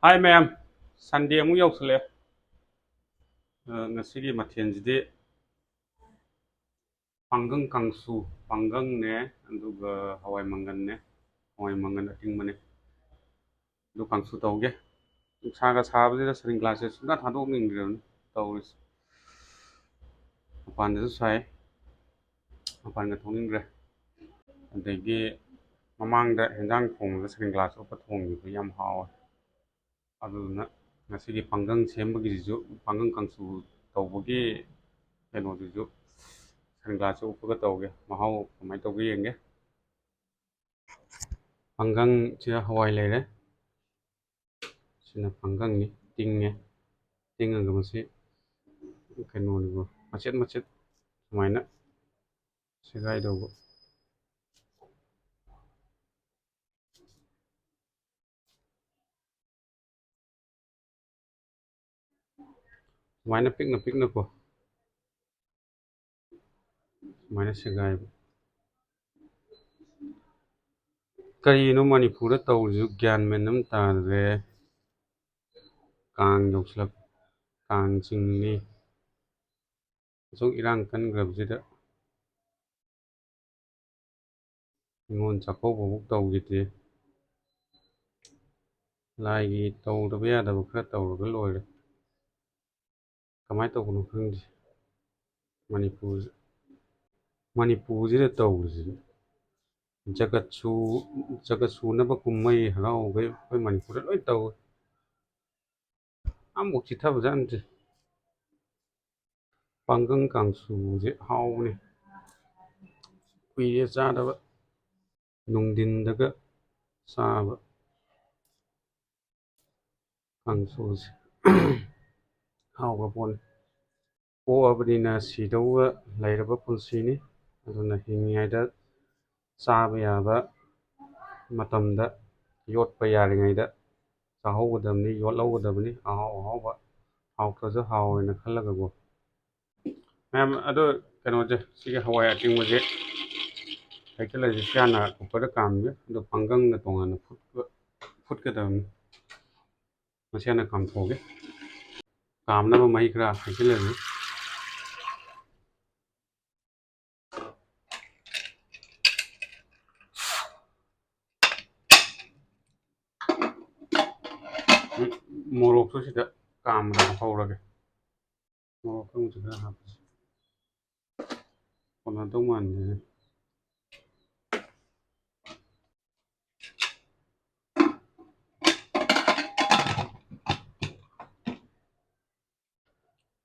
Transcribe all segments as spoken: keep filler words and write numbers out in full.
ꯍꯥꯏ ꯃꯌꯥꯝ, ꯁꯟꯗꯦ ꯑꯃꯨꯛ ꯌꯧꯁꯜꯂꯛꯑꯦ꯫ ꯑ, ꯉꯁꯤꯒꯤ ꯃꯊꯦꯜꯁꯤꯗꯤ ꯄꯥꯡꯒꯪ ꯀꯥꯡꯁꯨ, ꯄꯥꯡꯒꯪꯅꯦ, ꯑꯗꯨꯒ ꯍꯋꯥꯏ ꯃꯪꯒꯟꯅꯦ, ꯍꯋꯥꯏ ꯃꯪꯒꯟ ꯑꯇꯤꯡꯕꯅꯦ꯫ ꯑꯗꯨ ꯀꯥꯡꯁꯨ ꯇꯧꯒꯦ꯫ ꯅꯨꯡꯁꯥꯒ ꯁꯥꯕꯁꯤꯗ ꯁꯟ ꯒ꯭ꯂꯥꯁꯁꯦ ꯁꯨꯡꯊꯥ ꯊꯥꯗꯣꯛꯅꯤꯡꯗ꯭ꯔꯕꯅꯤ ꯇꯧꯔꯤꯁꯦ꯫ ꯃꯄꯥꯟꯗꯁꯨ ꯁꯥꯏ, ꯃꯄꯥꯟꯒ ꯊꯣꯛꯅꯤꯡꯗ꯭ꯔꯦ꯫ ꯑꯗꯒꯤ ꯃꯃꯥꯡꯗ ꯍꯦꯟꯖꯥꯡ ꯊꯣꯡꯕꯗ ꯁꯟ ꯒ꯭ꯂꯥꯁ ꯎꯞꯄ ꯊꯣꯡꯈꯤꯕꯗꯣ ꯌꯥꯝ ꯍꯥꯎꯋꯦ꯫ ꯑꯗꯨꯗꯨꯅ ꯉꯁꯤꯒꯤ ꯄꯥꯡꯒꯪ ꯁꯦꯝꯕꯒꯤꯁꯤꯁꯨ, ꯄꯥꯡꯒꯪ ꯀꯥꯡꯁꯨ ꯇꯧꯕꯒꯤ ꯀꯩꯅꯣꯗꯨꯁꯨ ꯁꯟ ꯒ꯭ꯂꯥꯁꯁꯦ ꯎꯞꯄꯒ ꯇꯧꯒꯦ꯫ ꯃꯍꯥꯎ ꯀꯃꯥꯏꯅ ꯇꯧꯒꯦ ꯌꯦꯡꯒꯦ꯫ ꯄꯥꯡꯒꯪꯁꯤꯗ ꯍꯋꯥꯏ ꯂꯩꯔꯦ꯫ ꯁꯤꯅ ꯄꯥꯡꯒꯪꯅꯤ, ꯇꯤꯡꯉꯦ꯫ ꯇꯤꯡꯉꯒ ꯃꯁꯤ ꯀꯩꯅꯣꯅꯤꯀꯣ, ꯃꯆꯦꯠ ꯃꯆꯦꯠ ꯁꯨꯃꯥꯏꯅ ꯁꯦꯒꯥꯏꯗꯧꯕ꯫ ꯁꯨꯃꯥꯏꯅ ꯄꯤꯛꯅ ꯄꯤꯛꯅꯀꯣ, ꯁꯨꯃꯥꯏꯅ ꯁꯦꯒꯥꯏꯕ꯫ ꯀꯔꯤꯅꯣ ꯃꯅꯤꯄꯨꯔꯗ ꯇꯧꯔꯤꯁꯤꯕꯨ? ꯒ꯭ꯌꯥꯟ ꯃꯦꯟ ꯑꯃ ꯇꯥꯗ꯭ꯔꯦ꯫ ꯀꯥꯡ ꯌꯧꯁꯤꯜꯂꯛ-, ꯀꯥꯡ ꯆꯤꯡꯉꯤ꯫ ꯑꯁꯨꯛ ꯏꯔꯥꯡ ꯀꯟꯈ꯭ꯔꯕꯁꯤꯗ ꯅꯤꯉꯣꯜ ꯆꯥꯛꯀꯧꯕꯃꯨꯛ ꯇꯧꯈꯤꯗꯦ꯫ ꯂꯥꯏꯒꯤ ꯇꯧꯗꯕ ꯌꯥꯗꯕ ꯈꯔ ꯇꯧꯔꯒ ꯂꯣꯏꯔꯦ꯫ ꯀꯃꯥꯏꯅ ꯇꯧꯕꯅꯣ ꯈꯪꯗꯦ꯫ ꯃꯅꯤꯄꯨꯔꯁꯦ, ꯃꯅꯤꯄꯨꯔꯁꯤꯗ ꯇꯧꯔꯤꯁꯤ ꯖꯒꯠ ꯁꯨ-, ꯖꯒꯠ ꯁꯨꯅꯕ ꯀꯨꯝꯍꯩ ꯍꯔꯥꯎꯈꯩ ꯑꯩꯈꯣꯏ ꯃꯅꯤꯄꯨꯔꯗ ꯂꯣꯏ ꯇꯧꯏ꯫ ꯑꯃꯐꯥꯎ ꯆꯤꯠꯊꯕꯖꯥꯠ ꯅꯠꯇꯦ꯫ ꯄꯥꯡꯒꯪ ꯀꯥꯡꯁꯨꯁꯦ ꯍꯥꯎꯕꯅꯦ꯫ ꯀꯨꯏꯔꯦ ꯆꯥꯗꯕ꯫ ꯅꯨꯡꯊꯤꯟꯗꯒ ꯆꯥꯕ ꯀꯥꯡꯁꯨꯁꯦ ꯍꯥꯎꯈ꯭ꯔ ꯄꯣꯠꯅꯤ꯫ ꯄꯣꯛꯑꯕꯅꯤꯅ ꯁꯤꯗꯧꯕ ꯂꯩꯔꯕ ꯄꯨꯟꯁꯤꯅꯤ꯫ ꯑꯗꯨꯅ ꯍꯤꯡꯉꯤꯉꯩꯗ ꯆꯥꯕ ꯌꯥꯕ ꯃꯇꯝꯗ, ꯌꯣꯠꯄ ꯌꯥꯔꯤꯉꯩꯗ ꯆꯥꯍꯧꯒꯗꯕꯅꯤ, ꯌꯣꯠꯍꯧꯒꯗꯕꯅꯤ꯫ ꯑꯍꯥꯎ ꯑꯍꯥꯎꯕ, ꯍꯥꯎꯇ꯭ꯔꯁꯨ ꯍꯥꯎꯋꯦꯅ ꯈꯜꯂꯒꯀꯣ꯫ ꯃꯌꯥꯝ, ꯑꯗꯣ ꯀꯩꯅꯣꯁꯦ, ꯁꯤꯒꯤ ꯍꯋꯥꯏ ꯑꯇꯤꯡꯕꯁꯦ ꯍꯦꯛꯇ ꯂꯩꯁꯦ꯫ ꯁꯤ ꯍꯥꯟꯅ ꯀꯨꯀꯔꯗ ꯀꯥꯝꯃꯒ, ꯑꯗꯣ ꯄꯥꯡꯒꯪꯅ ꯇꯣꯉꯥꯟꯅ ꯐꯨꯠꯄ-, ꯐꯨꯠꯀꯗꯕꯅꯤ꯫ ꯃꯁꯤ ꯍꯥꯟꯅ ꯀꯥꯝꯊꯣꯛꯑꯒꯦ꯫ ꯀꯥꯝꯅꯕ ꯃꯍꯤ ꯈꯔ ꯍꯩꯖꯤꯜꯂꯒꯦ꯫ ꯃꯣꯔꯣꯛꯁꯨ ꯁꯤꯗ ꯀꯥꯝꯕꯗ ꯍꯥꯞꯍꯧꯔꯒꯦ꯫ ꯃꯣꯔꯣꯛ ꯑꯀꯪꯕꯁꯨ ꯈꯔ ꯍꯥꯞꯄꯁꯤ꯫ ꯀꯣꯟꯅꯗꯧ ꯃꯥꯟꯗꯦꯅꯦ꯫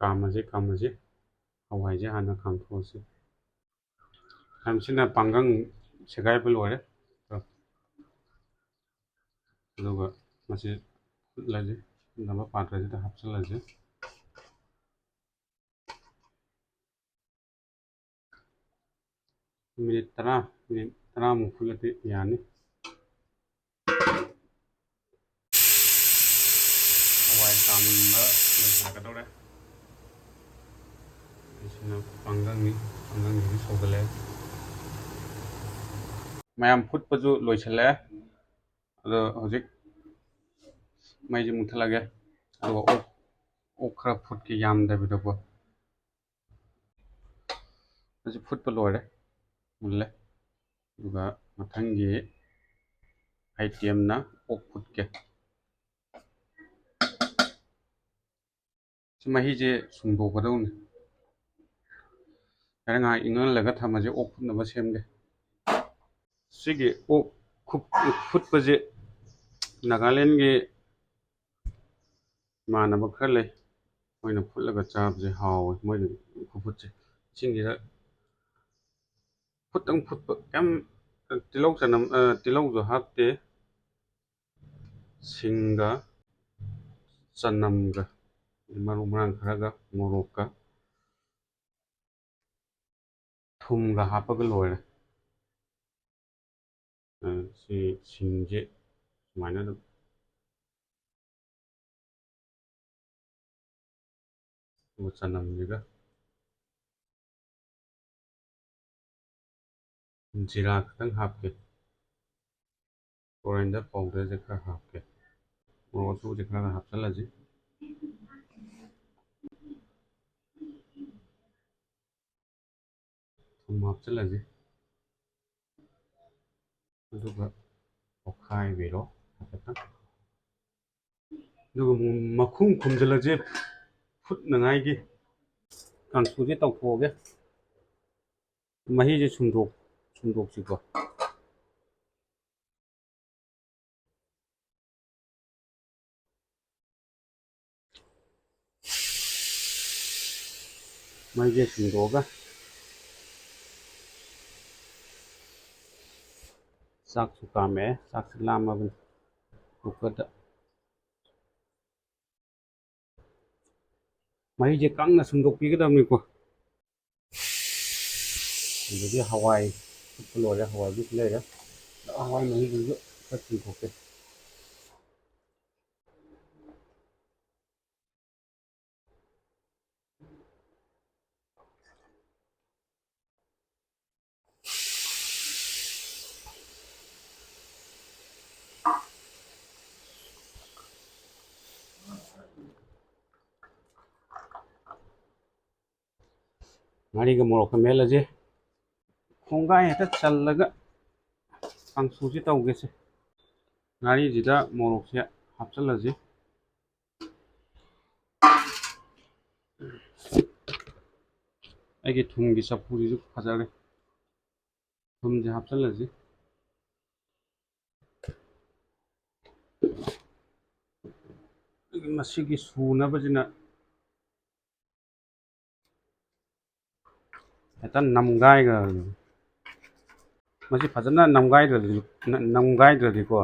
ꯀꯥꯝꯃꯁꯤ, ꯀꯥꯝꯃꯁꯤ꯫ ꯍꯋꯥꯏꯁꯦ ꯍꯥꯟꯅ ꯀꯥꯝꯊꯣꯛꯑꯁꯤ꯫ ꯃꯌꯥꯝꯁꯤꯅ ꯄꯥꯡꯒꯪ ꯁꯦꯒꯥꯏꯕ ꯂꯣꯏꯔꯦ꯫ ꯑꯗꯨꯒ ꯃꯁꯤ ꯐꯨꯠꯂꯁꯤ꯫ ꯐꯨꯠꯅꯕ ꯄꯥꯇ꯭ꯔꯁꯤꯗ ꯍꯥꯞꯆꯤꯜꯂꯁꯤ꯫ ꯃꯤꯅꯤꯠ ꯇꯔꯥ, ꯃꯤꯅꯤꯠ ꯇꯔꯥꯃꯨꯛ ꯐꯨꯠꯂꯗꯤ ꯌꯥꯅꯤ꯫ ꯍꯋꯥꯏ ꯀꯥꯝꯕ ꯂꯣꯏꯁꯤꯜꯂꯛꯀꯗꯧꯔꯦ꯫ ꯑꯁꯤꯅ ꯄꯥꯡꯒꯪꯅꯤ, ꯄꯥꯡꯒꯪꯁꯤꯗꯤ ꯁꯧꯒꯠꯂꯦ꯫ ꯃꯌꯥꯝ ꯐꯨꯠꯄꯁꯨ ꯂꯣꯏꯁꯤꯜꯂꯛꯑꯦ꯫ ꯑꯗꯣ ꯍꯧꯖꯤꯛ ꯃꯩꯁꯦ ꯃꯨꯠꯊꯠꯂꯒꯦ꯫ ꯑꯗꯨꯒ ꯑꯣꯛ, ꯑꯣꯛ ꯈꯔ ꯐꯨꯠꯀꯦ, ꯌꯥꯝꯗꯕꯤꯗꯀꯣ꯫ ꯑꯁꯤ ꯐꯨꯠꯄ ꯂꯣꯏꯔꯦ, ꯃꯨꯜꯂꯦ꯫ ꯑꯗꯨꯒ ꯃꯊꯪꯒꯤ item ꯅ ꯑꯣꯛ ꯐꯨꯠꯀꯦ꯫ ꯁꯤ ꯃꯍꯤꯁꯦ ꯁꯨꯡꯗꯣꯛꯀꯗꯧꯅꯤ꯫ ꯌꯥꯔꯦ, ꯉꯥꯏꯍꯥꯛ ꯏꯪꯍꯜꯂꯒ ꯊꯝꯃꯁꯦ, ꯑꯣꯛ ꯐꯨꯠꯅꯕ ꯁꯦꯝꯒꯦ꯫ ꯁꯤꯒꯤ ꯑꯣꯛ ꯈꯨꯞ-, ꯐꯨꯠꯄꯁꯦ ꯅꯥꯒꯥꯂꯦꯟꯒꯤ ꯏꯃꯥꯟꯅꯕ ꯈꯔ ꯂꯩ, ꯃꯣꯏꯅ ꯐꯨꯠꯂꯒ ꯆꯥꯕꯁꯦ ꯍꯥꯎꯋꯦ꯫ ꯃꯣꯏꯅ ꯈꯨꯐꯨꯠꯁꯦ ꯏꯁꯤꯡꯁꯤꯗ ꯐꯨꯠꯇꯪ ꯐꯨꯠꯄ, ꯌꯥꯝ ꯇꯤꯜꯍꯧ ꯆꯅꯝ, ꯑ, ꯇꯤꯜꯍꯧꯁꯨ ꯍꯥꯞꯇꯦ꯫ ꯁꯤꯡꯒ ꯆꯅꯝꯒ ꯃꯔꯨ ꯃꯔꯥꯡ ꯈꯔꯒ ꯃꯣꯔꯣꯛꯀ ꯊꯨꯝꯒ ꯍꯥꯞꯄꯒ ꯂꯣꯏꯔꯦ꯫ ꯑ, ꯁꯤ ꯁꯤꯡꯁꯦ ꯁꯨꯃꯥꯏꯅ ꯑꯗꯨꯝ, ꯑꯗꯨꯒ ꯆꯅꯝꯁꯤꯒ ꯖꯤꯔꯥ ꯈꯤꯇꯪ ꯍꯥꯞꯀꯦ꯫ Coriander powder ꯁꯦ ꯈꯔ ꯍꯥꯞꯀꯦ꯫ ꯃꯣꯔꯣꯛ ꯑꯁꯨꯕꯁꯦ ꯈꯔ ꯈꯔ ꯍꯥꯞꯆꯤꯜꯂꯁꯤ꯫ ꯊꯨꯝ ꯍꯥꯞꯆꯤꯜꯂꯁꯤ꯫ ꯑꯗꯨꯒ ꯑꯣꯠꯈꯥꯏꯕꯤꯔꯣ ꯍꯥꯏꯐꯦꯠꯇꯪ꯫ ꯑꯗꯨꯒ ꯃꯈꯨꯝ ꯈꯨꯝꯖꯤꯜꯂꯁꯤ ꯐꯨꯠꯅꯉꯥꯏꯒꯤ꯫ ꯀꯥꯡꯁꯨꯁꯦ ꯇꯧꯊꯣꯛꯑꯒꯦ꯫ ꯃꯍꯤꯁꯦ ꯁꯨꯝꯗꯣꯛ-, ꯁꯨꯝꯗꯣꯛꯁꯤꯀꯣ꯫ ꯃꯩꯁꯦ ꯁꯤꯟꯗꯣꯛꯑꯒ ꯆꯥꯛꯁꯨ ꯀꯥꯝꯃꯛꯑꯦ, ꯆꯥꯛꯁꯨ ꯂꯥꯝꯃꯕꯅꯤ꯫ ꯀꯨꯀꯔꯗ ꯃꯍꯤꯁꯦ ꯀꯪꯅ ꯁꯨꯝꯗꯣꯛꯄꯤꯒꯗꯕꯅꯤꯀꯣ꯫ ꯑꯗꯒꯤ ꯍꯋꯥꯏ ꯐꯨꯠꯄ ꯂꯣꯏꯔꯦ, ꯍꯋꯥꯏꯗꯨꯁꯨ ꯂꯩꯔꯦ꯫ ꯍꯋꯥꯏ ꯃꯍꯤꯗꯨꯁꯨ ꯈꯔ ꯆꯤꯡꯊꯣꯛꯀꯦ꯫ ꯉꯥꯔꯤꯒ ꯃꯣꯔꯣꯛꯀ ꯃꯦꯠꯂꯁꯦ꯫ ꯈꯣꯡꯒꯥꯏ ꯍꯦꯛꯇ ꯆꯜꯂꯒ ꯀꯥꯡꯁꯨꯁꯤ ꯇꯧꯒꯦꯁꯦ꯫ ꯉꯥꯔꯤꯁꯤꯗ ꯃꯣꯔꯣꯛꯁꯦ ꯍꯥꯞꯆꯤꯜꯂꯁꯤ꯫ ꯑꯩꯒꯤ ꯊꯨꯝꯒꯤ ꯆꯐꯨꯁꯤꯁꯨ ꯐꯖꯔꯦ꯫ ꯊꯨꯝꯁꯦ ꯍꯥꯞꯆꯤꯜꯂꯁꯤ꯫ ꯃꯁꯤꯒꯤ ꯁꯨꯅꯕꯁꯤꯅ ꯍꯦꯛꯇ ꯅꯝꯒꯥꯏꯈ꯭ꯔꯕꯅꯤ꯫ ꯃꯁꯤ ꯐꯖꯅ ꯅꯝꯒꯥꯏꯗ꯭ꯔꯗꯤ, ꯅꯝꯒꯥꯏꯗ꯭ꯔꯗꯤꯀꯣ,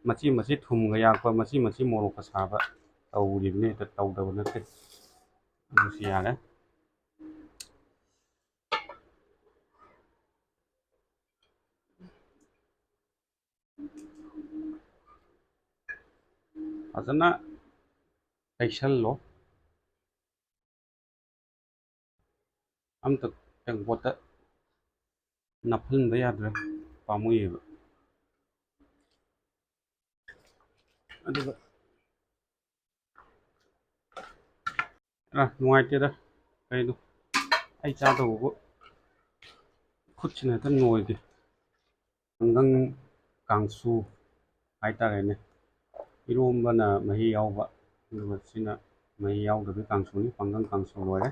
ꯃꯆꯤ ꯃꯆꯤ ꯊꯨꯝꯒ ꯌꯥꯛꯄ, ꯃꯆꯤ ꯃꯆꯤ ꯃꯣꯔꯣꯛꯀ ꯁꯥꯕ ꯇꯧꯔꯤꯕꯅꯤ, ꯍꯦꯛꯇ ꯇꯧꯗꯕ ꯅꯠꯇꯦ꯫ ꯑꯗꯨꯁꯨ ꯌꯥꯔꯦ꯫ ꯐꯖꯅ ꯇꯩꯁꯜꯂꯣ꯫ ꯑꯝꯇ ꯇꯦꯡꯀꯣꯠꯇ ꯅꯞꯍꯟꯕ ꯌꯥꯗ꯭ꯔꯦ, ꯄꯥꯝꯃꯨꯏꯌꯦꯕ꯫ ꯑꯗꯨꯒ ꯑ, ꯅꯨꯡꯉꯥꯏꯇꯦꯗ꯫ ꯀꯩꯅꯣ, ꯑꯩ ꯆꯥꯗꯧꯕꯕꯨ ꯈꯨꯠꯁꯤꯅ ꯍꯦꯛꯇ ꯅꯣꯏꯗꯦ꯫ ꯄꯥꯡꯒꯪ ꯀꯥꯡꯁꯨ ꯍꯥꯏꯇꯥꯔꯦꯅꯦ꯫ ꯏꯔꯣꯝꯕꯅ ꯃꯍꯤ ꯌꯥꯎꯕ, ꯑꯗꯨꯒ ꯁꯤꯅ ꯃꯍꯤ ꯌꯥꯎꯗꯕꯤ ꯀꯥꯡꯁꯨꯅꯤ꯫ ꯄꯥꯡꯒꯪ ꯀꯥꯡꯁꯨ ꯂꯣꯏꯔꯦ꯫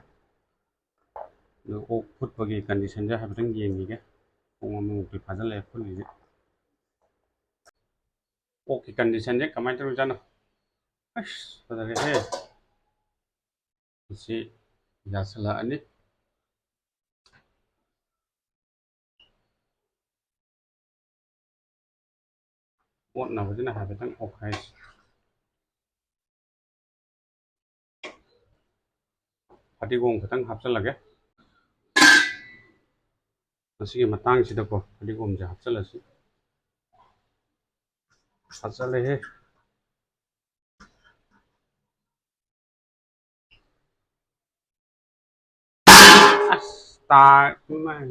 ꯑꯗꯨ ꯑꯣꯛ ꯐꯨꯠꯄꯒꯤ ꯀꯟꯗꯤꯁꯟꯁꯦ ꯍꯥꯏꯐꯦꯠꯇꯪ ꯌꯦꯡꯈꯤꯒꯦ꯫ ꯄꯨꯡ ꯑꯃꯃꯨꯛꯇꯤ ꯐꯥꯖꯤꯜꯂꯛꯑꯦ ꯐꯨꯠꯂꯤꯁꯦ꯫ ꯑꯣꯛꯀꯤ ꯀꯟꯗꯤꯁꯟꯁꯦ ꯀꯃꯥꯏꯅ ꯇꯧꯔꯤꯖꯥꯠꯅꯣ? ꯑꯁ, ꯐꯖꯔꯦꯍꯦ꯫ ꯃꯁꯤ ꯌꯥꯁꯤꯜꯂꯛꯑꯅꯤ꯫ ꯑꯣꯠꯅꯕꯁꯤꯅ ꯍꯥꯏꯐꯦꯠꯇꯪ ꯑꯣꯠꯈꯥꯏꯁꯤ꯫ ꯐꯗꯤꯒꯣꯝ ꯈꯤꯇꯪ ꯍꯥꯞꯆꯤꯜꯂꯒꯦ꯫ ꯃꯁꯤꯒꯤ ꯃꯇꯥꯡꯁꯤꯗꯀꯣ ꯐꯗꯤꯒꯣꯝꯁꯦ ꯍꯥꯞꯆꯤꯜꯂꯁꯤ꯫ ꯍꯥꯞꯆꯤꯜꯂꯦꯍꯦ꯫ ꯑꯁ, ꯇꯥ-, ꯏꯃꯥꯏ꯫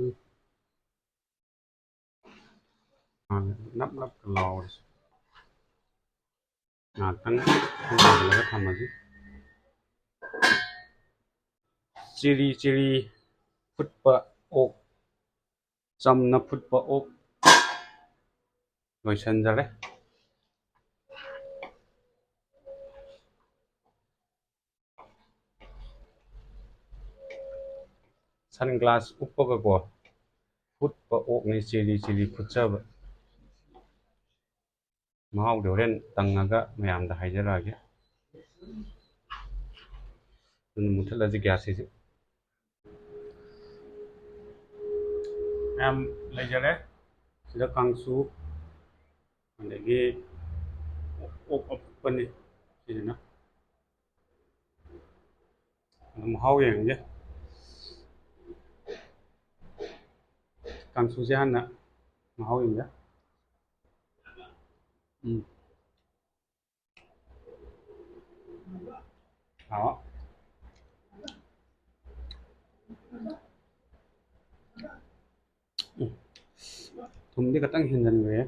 ꯑ, ꯅꯞ ꯅꯞ ꯂꯥꯎꯔꯦ꯫ ꯉꯥꯏꯍꯥꯛꯇꯪ ꯊꯝꯃꯒ ꯊꯝꯃꯁꯤ꯫ ꯆꯤꯔꯤ ꯆꯤꯔꯤ ꯐꯨꯠꯄ ꯑꯣꯛ, ꯆꯝꯅ ꯐꯨꯠꯄ ꯑꯣꯛ ꯂꯣꯏꯁꯤꯟꯖꯔꯦ꯫ ꯁꯟ ꯒ꯭ꯂꯥꯁ ꯎꯞꯄꯒꯀꯣ ꯐꯨꯠꯄ ꯑꯣꯛꯅꯤ ꯆꯤꯔꯤ ꯆꯤꯔꯤ ꯐꯨꯠꯆꯕ꯫ ꯃꯍꯥꯎꯗꯤ ꯍꯣꯔꯦꯟ ꯇꯪꯉꯒ ꯃꯌꯥꯝꯗ ꯍꯥꯏꯖꯔꯛꯑꯒꯦ꯫ ꯑꯗꯨꯅ ꯃꯨꯊꯠꯂꯁꯤ ꯒ꯭ꯌꯥꯁꯁꯤꯁꯨ꯫ ꯃꯌꯥꯝ ꯂꯩꯖꯔꯦ꯫ ꯁꯤꯗ ꯀꯥꯡꯁꯨ, ꯑꯗꯒꯤ ꯑꯣꯛ ꯑꯐꯨꯠꯄꯅꯤ ꯁꯤꯁꯤꯅ꯫ ꯑꯗꯨ ꯃꯍꯥꯎ ꯌꯦꯡꯉꯒꯦ꯫ ꯀꯥꯡꯁꯨꯁꯦ ꯍꯥꯟꯅ ꯃꯍꯥꯎ ꯌꯦꯡꯒꯦ꯫ ꯎꯝ꯫ ꯍꯥꯎ꯫ ꯎꯝ꯫ ꯊꯨꯝꯗꯤ ꯈꯤꯇꯪ ꯍꯦꯟꯖꯟꯈ꯭ꯔꯦ꯫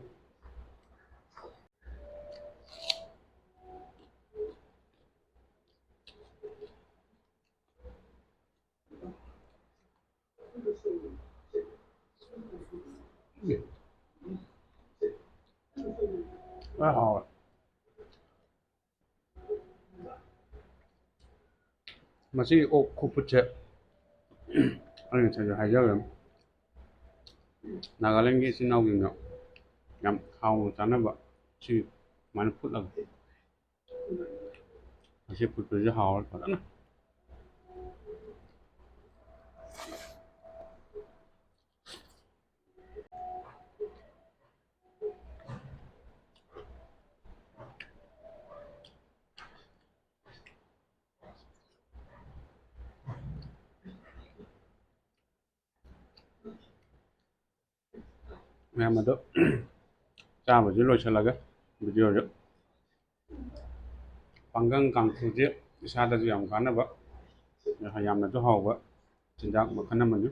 ꯂꯣꯏ ꯍꯥꯎꯔꯦ꯫ ꯃꯁꯤꯒꯤ ꯑꯣꯛ ꯈꯨꯐꯨꯠꯁꯦ ꯑꯩ ꯉꯁꯥꯏꯁꯨ ꯍꯥꯏꯖꯈ꯭ꯔꯦ, ꯅꯥꯒꯥꯂꯦꯟꯒꯤ ꯏꯆꯤꯟ ꯏꯅꯥꯎꯁꯤꯡꯅ ꯌꯥꯝ ꯍꯥꯎꯅ ꯆꯥꯅꯕ ꯁꯤ ꯁꯨꯃꯥꯏꯅ ꯐꯨꯠꯂꯒ꯫ ꯃꯁꯤ ꯐꯨꯠꯄꯁꯦ ꯍꯥꯎꯔꯦ ꯐꯖꯅ꯫ ꯃꯌꯥꯝ ꯑꯗꯣ ꯆꯥꯕꯁꯨ ꯂꯣꯏꯁꯤꯜꯂꯒꯦ ꯚꯤꯗꯤꯑꯣꯁꯨ꯫ ꯄꯥꯡꯒꯪ ꯀꯥꯡꯁꯨꯁꯦ ꯏꯁꯥꯗꯁꯨ ꯌꯥꯝ ꯀꯥꯟꯅꯕ, ꯌꯥꯝꯅꯁꯨ ꯍꯥꯎꯕ ꯆꯤꯟꯖꯥꯛ ꯃꯈꯜ ꯑꯃꯅꯤ꯫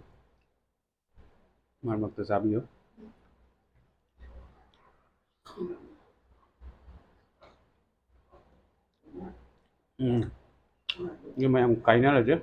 ꯃꯔꯛ ꯃꯔꯛꯇ ꯆꯥꯕꯤꯌꯨ꯫ ꯎꯝ꯫ ꯑꯗꯨ ꯃꯌꯥꯝ ꯀꯥꯏꯅꯔꯁꯦ꯫